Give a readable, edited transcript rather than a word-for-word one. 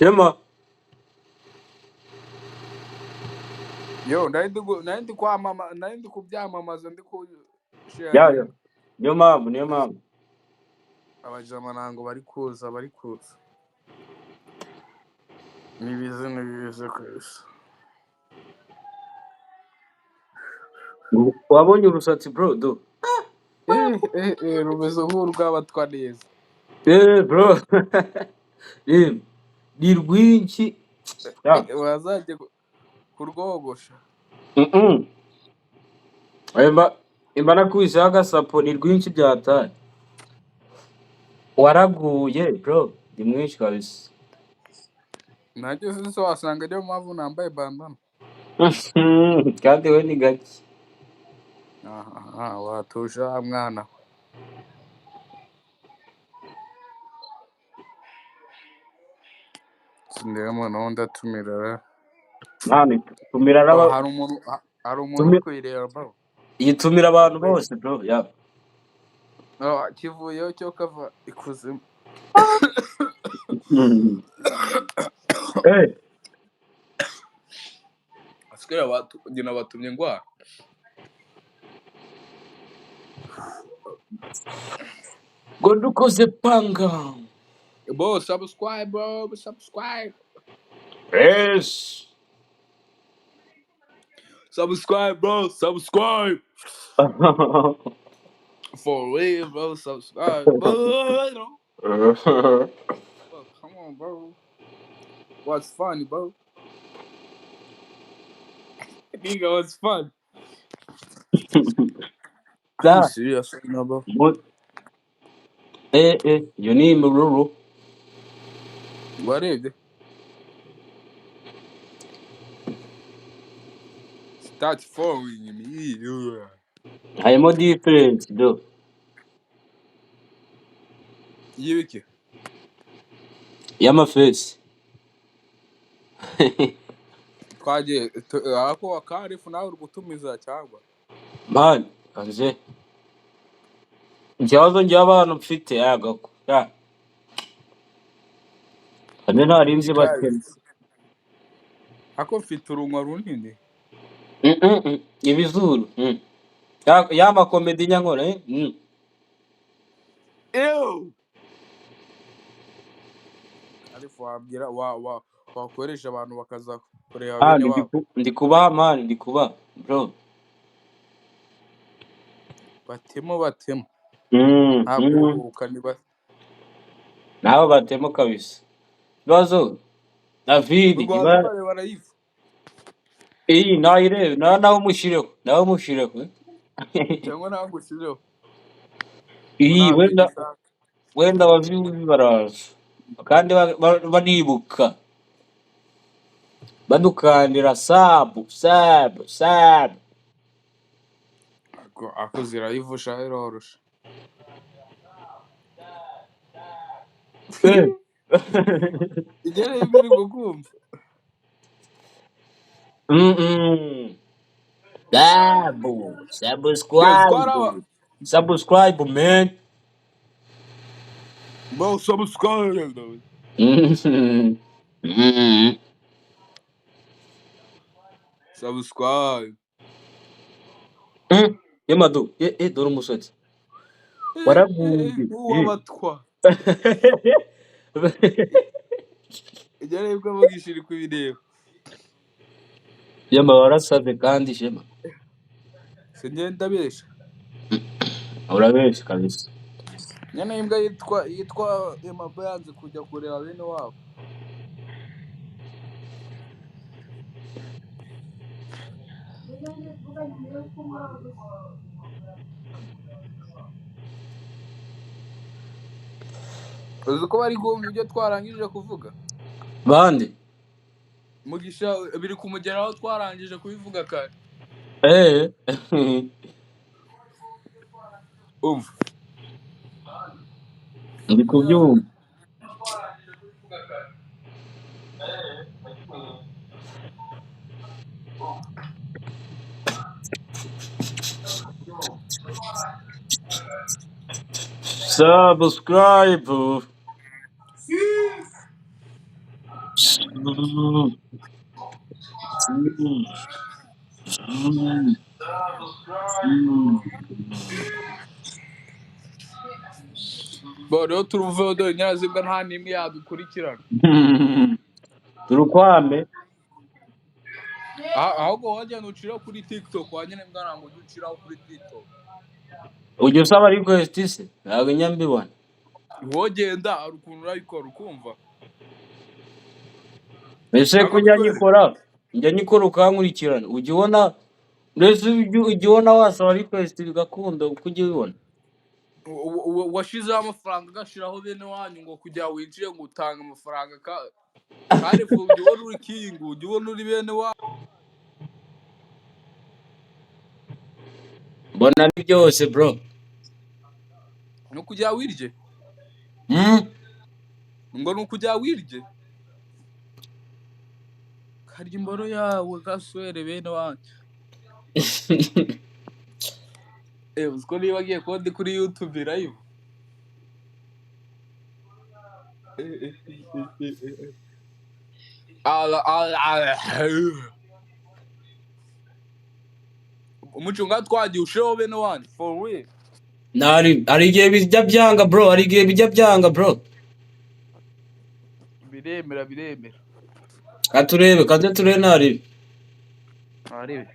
Shema. Yo, nari ndi kwamama, nari ndi kubyamamaza, ndi ku Ya ya. sharinga. Niyo mpamvu, niyo mpamvu. Abajama ntango bari kuza, bari kuza. Nibize nibize kwesa. Wabonye urusatsi bro do. Rumeze nk'urw'abatwa neza. Eh bro. Eh, ni rwinshi. Ya. Wazajya kurwogosha. Mm. Emba imba nakwisaho agasapo ni rwinshi byataye. Waraguye bro, ni mwinshi kabisa. Nanjye sinzi, wasanga ariyo mpamvu nambaye bandana. Kandi we ni gake. Aha, watuje mwana. Sindemo naho ndatumira. Mani tumira Oh, n'aba hari umuntu hari umuntu uri tumi kuyireba bro. yitumira abantu Wambaye bose bro. Ya. Oh, kivuyeho cyo kava ikuzimu. Eh, Asigaye nyina batumye ndwara. Ngo dukoze panga. Bro, subscribe, bro, subscribe. Yes. Subscribe, bro, subscribe. For real, bro, subscribe. Bro, come on, bro. What's funny, bro? Nigga, what's fun? Are you Da. serious right now, bro? Eh eh, iyo ni imururu. Warebye? Start following me. Harimo difference do. Yibiki. Y'amafesi. Twagiye ako akarifu nawe uri gutumiza cyangwa? Mani, kanze. Ikibazo njye abantu mfite yagako. Ya. Kandi ntari nzi batema. Guys, ako mfite urunwa runini. Mm -mm. Mm. Ibizuru. Mm. Ya, ya makomedi nyankora eh? Mm. Ew! Arifu wabwira wa wa wakoresha abantu bakaza kureba Ah, bene wabo. ndi kubaha mani, ndi kubaha bro. Batemo batemo. Mm, Nta mm. kuruhuka ni ba. Nabo batemo kabisa. Ibibazo David Mu Rwanda iba bare barayiva. iyi nayirebe na nawe umushireho nawe umushireho eh? Cyangwa ntabwo ushyizeho. Ngo Iyi ntabwo wenda igisanzwe. wenda abavyuzi baraza kandi banibuka badukandira sabu sabu sabu. Ako ako zirayivusha irorosha. Eh. Igere biri kukumva. Mm -mm. Sabu Yes, subscribe twaraba subscribe man. bro, subscribe. Mm. Mm. Subscribe. Mm. Yamadu, eh eh dore umusatsi waraguye. Eh. Uwabatwa. Igere bwo mugishiri kubireba. Yama warasaze kandi shema. Singenda besha. Urabesha kabisa. Nyana imbwa yitwa Emma yanze kujya kureba bene wabo. Uzi ko bari kumva ibyo twarangije kuvuga? Bande? Mugisha biri kumugeraho twarangije kubivuga kare. Eh. Umva. Ndi kubyumva. Subscribe. Bo rero turuveho, dore nyirazibwa nta n'imwe yadukurikirana. Turukwame. Ahubwo wagenda uciraho kuri TikTok, wanyine mbwa ntabwo ujya uciraho kuri TikTok. Ujya usaba request se? Ntabwo njya mbibona. Wogenda hari ukuntu urabikora ukumva. Ese Ntabwo ko njya mbikwereka. nyikora, njya nyikora ukankurikirana, ujya ubona mbese, ujya ubona wasaba request bigakunda uko ujya ubibona? Washizeho amafaranga, agashiraho bene wanyu ngo kugira winjire ngo utanga amafaranga kandi ujya ubona uri king, ujya ubona uri bene wanyu. Mbona ni byose, bro. Ni ukugira wirye. Ngo ni ukugira wirye, karya imboro yawe gaswere bene wanyu. Uziko niba agiye kuba ndi kuri YouTube live. Ala ala ala. Umucunga twagiye ushireho bene wanyu for real. Nari hari igihe bijya byanga, bro, hari igihe bijya byanga, bro. Biremera, biremera. Katurebe, kaze turebe, ntarebe. Arebe.